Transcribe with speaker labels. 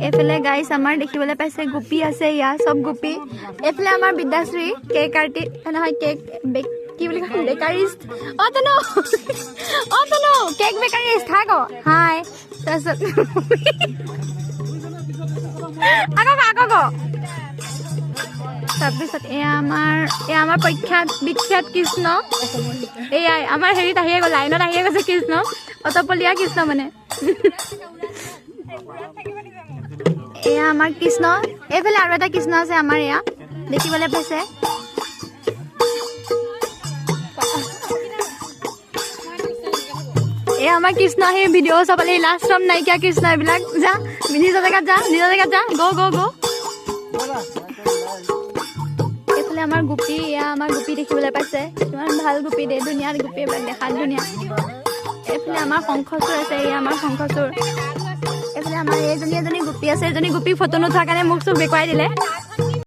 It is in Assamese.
Speaker 1: এইফালে গাইছ আমাৰ দেখিবলৈ পাইছে গোপী আছে, ইয়াৰ চব গোপী। এইফালে আমাৰ বিদ্যাশ্ৰী কেক আৰ্টি নহয়, কেক বেক কি বুলি কয়, বেকাৰিষ্ট। অ তনু, অ তনু কেক বেকাৰিষ্ট, হাই ক, হাই। তাৰপিছত আকৌ ক, আকৌ ক। তাৰপিছত এয়া আমাৰ প্ৰখ্যাত বিখ্যাত কৃষ্ণ। এয়াই আমাৰ হেৰিত আহিয়ে গ'ল, লাইনত আহিয়ে গৈছে কৃষ্ণ, অতপলীয়া কৃষ্ণ মানে। এয়া আমাৰ কৃষ্ণ। এইফালে আৰু এটা কৃষ্ণ আছে আমাৰ, এয়া দেখিবলৈ পাইছে। এয়া আমাৰ কৃষ্ণ, সেই ভিডিঅ' চাবলৈ লাজ চৰম নাইকিয়া কৃষ্ণ এইবিলাক। যা নিজৰ জেগাত যা, নিজৰ জেগাত যা, গ' গ' গ'। এইফালে আমাৰ গোপী, এয়া আমাৰ গোপী দেখিবলৈ পাইছে, কিমান ভাল গোপী দেই, ধুনীয়া গোপী এইবিলাক, দেখাত ধুনীয়া। এইফালে আমাৰ শংখচূড় আছে, এয়া আমাৰ শংখচূড়। এইফালে আমাৰ এইজনী এজনী গোপী আছে, এজনী গোপী ফটো নুঠোৱাৰ কাৰণে মোক চোক বেকুৱাই দিলে।